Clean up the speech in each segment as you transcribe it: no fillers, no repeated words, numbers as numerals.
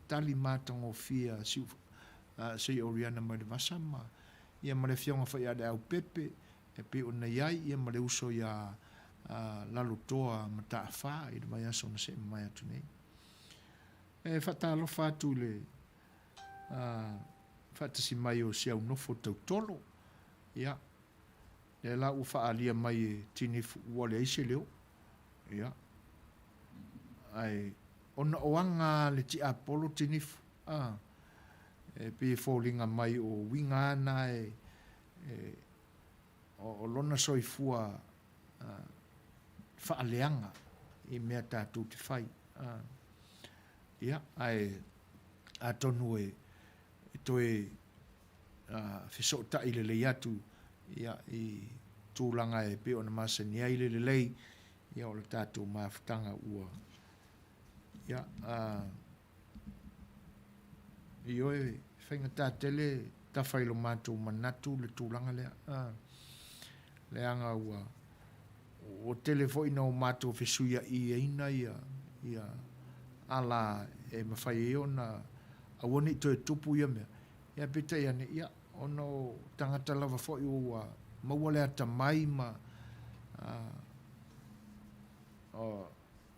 tali matagofie a Sir Oriana mai le Vasa ma ia ma le afioga foi ia Leaupepe e pei ona i ai ia ma le uso ia Lalotoa Mataafa i le vaiaso na se'e mamae atu nei. E faatalofa atu i le faatasi mai o si au nofo tautolo. Ia, lea la ua faaalia mai e Tinifu ua leai se leo. Ia, ae ona o aga a le tiapolo Tinifu, e pei e foliga mai o uiga lava na e o lona soifua faaleaga i mea tatou te fai. Ia, ae atonu e toe fesootai lelei atu ia, i tulaga e pei ona masani ai le lelei ia, o le tatou mafutaga ua ia, ioe, e faigata tele tafa i lo matou manatu le tulaga lea, leaga ua tele foi ina o matou fesuiaiina ia ala e mafai ai ona aua ne i toe tupu ia mea, ia peitai ane, ia, ona o tagata lava foi ua maua le atamai ma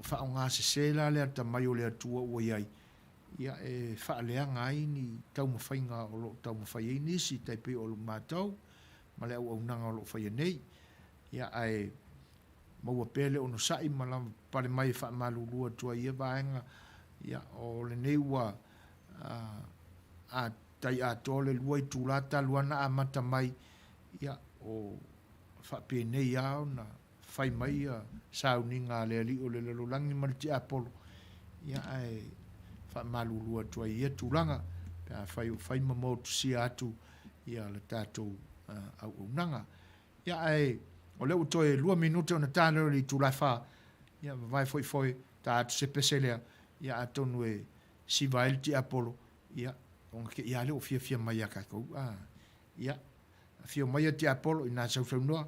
faaaoga sese la le atamai o le Atua ua i ai, ia, e faaleaga ai ni taumafaiga o lo o taumafai ai nisi, tai pei o matou ma le auaunaga o lo o faia nei. Ia, ae maua pea le onosai ma lavapapale mai e faamalulu atu ai ia vaega. Ia, o lenei ua tai atoa le 2 itula talu ona amata mai, ia, o faapenei lava ona fai mai ia sauniga a le alii o le lalolagi ma le tiapolo, ia, ae faamalulu atu ai i ia tulaga pe afai o fai ma motusia atu ia le tatou auaunaga. Ia, ae o lea ua toe 2 minute ona ta lea o le itula e 4, ia vavae foi foe ta atu se pese lea, ia atonu e siva ai le tiapolo, ia ona te i lava lea o fiafia mai ia tatou. Ia, afio maia tiapolo ina sausaunoa.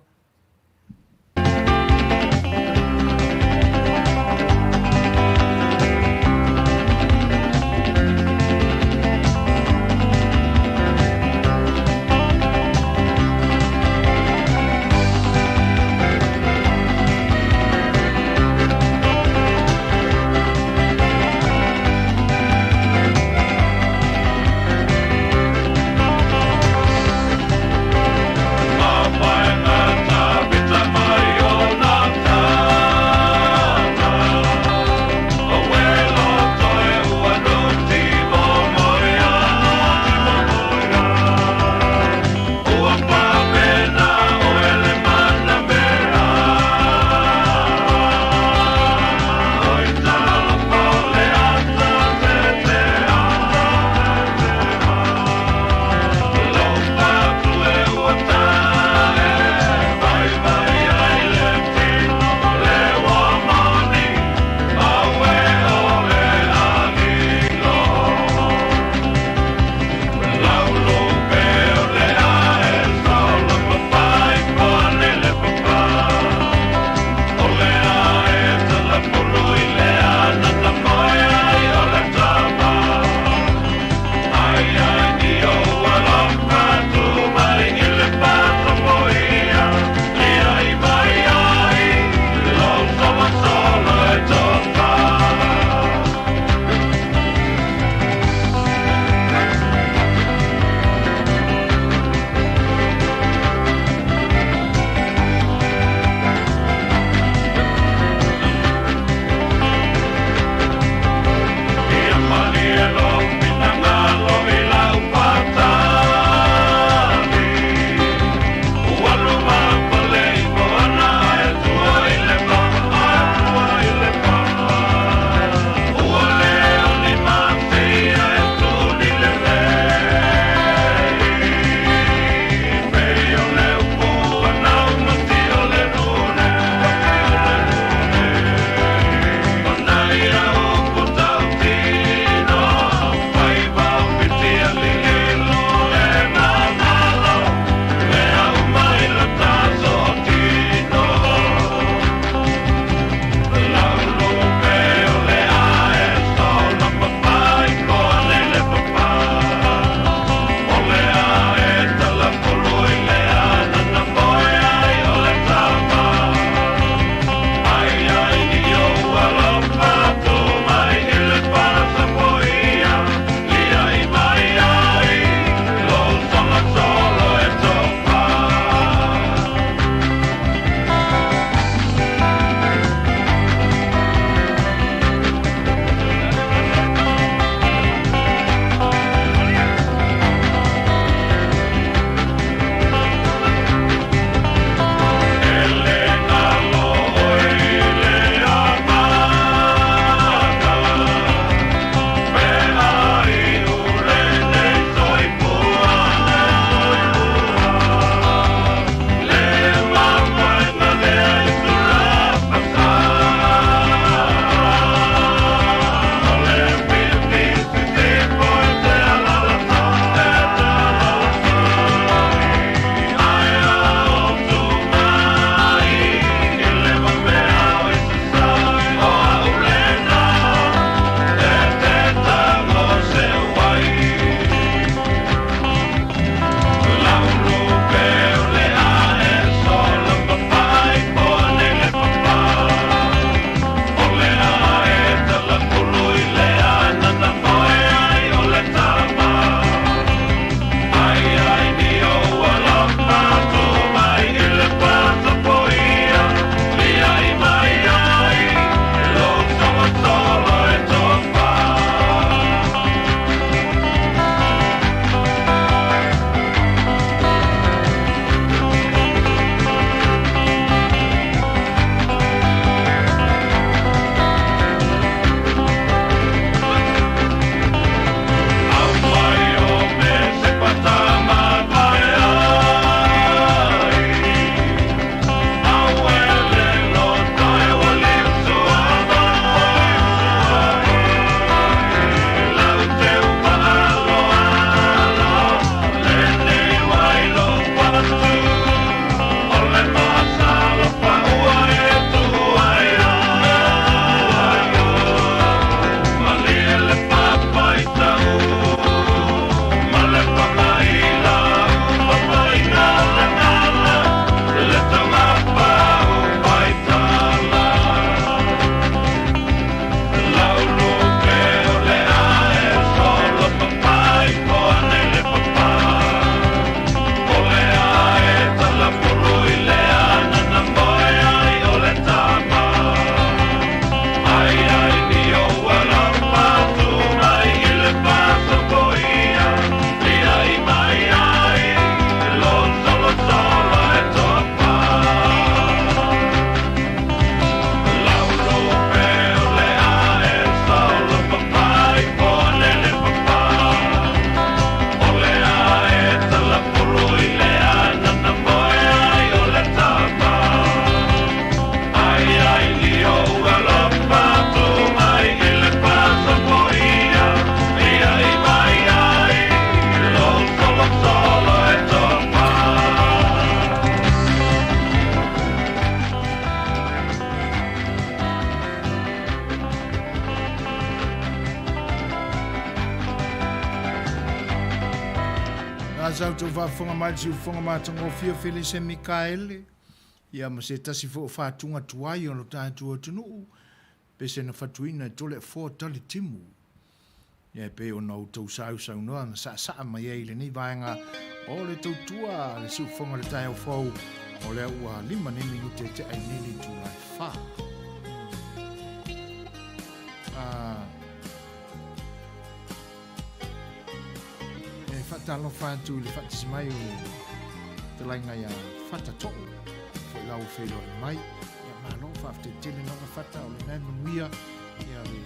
A sa outou faafofoga mai i le siufofoga matagofie o Felise Mikaele, ia ma se tasi foi o fatuga tuai o lo tatou atunuu, pese na fatuina e Toleafoa Tali Timu. Ia e pei ona outou sausaunoa ma saasaa mai ai i lenei vaega o le tautua a le siufofoga o le taeao fou, o lea ua 5 nei minute e tea i nei le itula e 4. E faatalofa atu i le faatasi mai o le fetalaiga ia Fata To'o, foi la ua feiloai mai. Ia malo, faafetai tele lava Fata, o lena e manuia ia le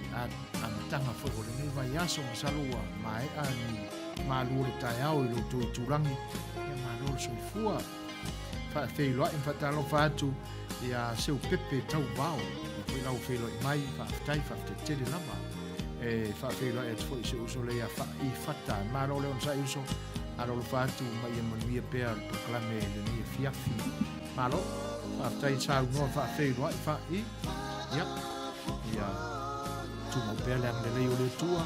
amataga foi o lenei vaiaso, masalo ua maea ni malu o le taeao i lo outou itulagi. Ia malo le soifua. Faafeiloai ma faatalofa atu ia Seupepe Tauvao, foi la ua feiloai mai, faafetai, faafetai tele lava. E faafeiloai atu foi i si ou uso lea ia Faai Fata. Malo le onosai uso, alolofa atu ma ia manuia pea le polokalame i lenei afiafi. Malo, faafetai saunoa faafeiloai Faai. Ia, ia tumau pea le agalelei o le Atua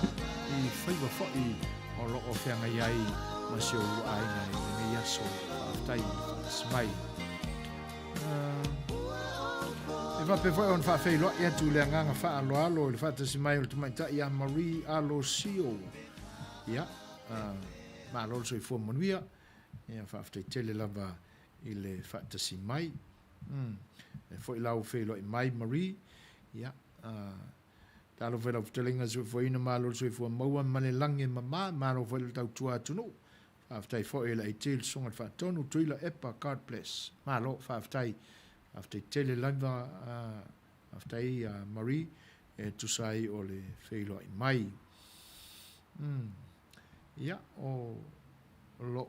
i faiva foi o lo o feagai ai ma si ou aiga i lenei aso. Faafetai faatasi mai. E faapea foi ona faafeiloai atu i le agaga faaaloalo i le faatasi mai o le tamaitai ia Marie Alosio. Ia, malo le soifua manuia. Ia, faafetai tele lava i le faatasi mai. E foi la ua feiloai mai Marie. Ia, talofa i lau fetalaiga soifuaina, malo le soifua maua ma le lagi e mama, malo foi le tautua atunuu. Faafetai foi i le IT, le Susuga i le Faatonu, Tuila Epa, God bless. Malo, faafetai. Faafetai tele lava, faafetai Marie, e tusa ai o le feiloai mai. Ia, o lo.